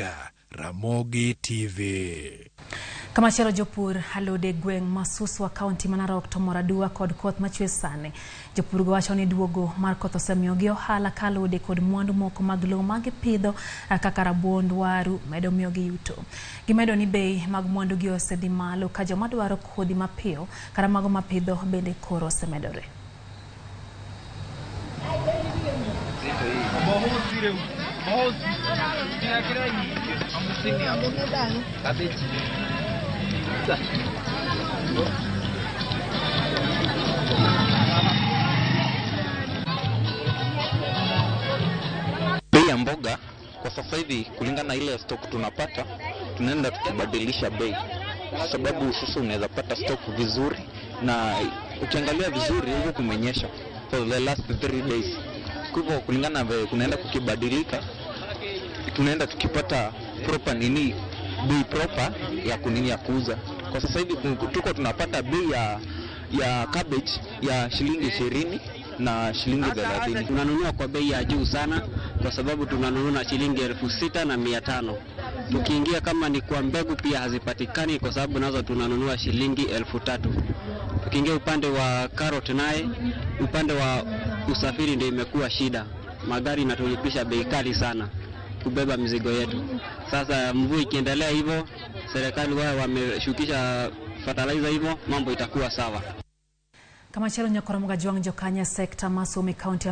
Nyaga, Ramogi TV. Kamachielo jopur alode gweng' ma Suswa kaunti ma Narok to mor aduwa kod koth machwe sani. Jopur go wacho ni duogo mar koth osemiyogi ohala ka alode kod mwandu moko mag lowo ma gipidho kaka rabuond waru medo miyogi yuto. Gimedo ni bei mag mwandu gi osedhi malo ka joma dwaro kodhi mapiyo kata mago mapidho bende koro osemedore. Bei ya mboga kwa sasa hivi kulingana na ile stock tunapata, tunaenda tukibadilisha bei, kwa sababu sasa unaweza pata stock vizuri, na ukiangalia vizuri huku kumenyesha for the last 3 days. Kwa hivyo kulingana na kunaenda kukibadilika, tunaenda tukipata proper nini, bei proper ya kunini ya kuuza. Kwa sasa hivi tuko tunapata bei ya cabbage ya shilingi 20 na shilingi 30. Tunanunua kwa bei ya juu sana kwa sababu tunanunua na shilingi 6,500. Tukiingia kama ni kwa mbegu pia hazipatikani kwa sababu nazo tunanunua shilingi 3,000. Tukiingia upande wa carrot naye, upande wa usafiri ndio imekuwa shida. Magari inatulipisha bei kali sana kubeba mizigo yetu. Sasa mvua ikiendelea hivyo, serikali wao wameshukisha fertilizer hivyo, mambo itakuwa sawa. Kamachielo nyakoro Mgajwang' jokanya sekta masomo e kaunti.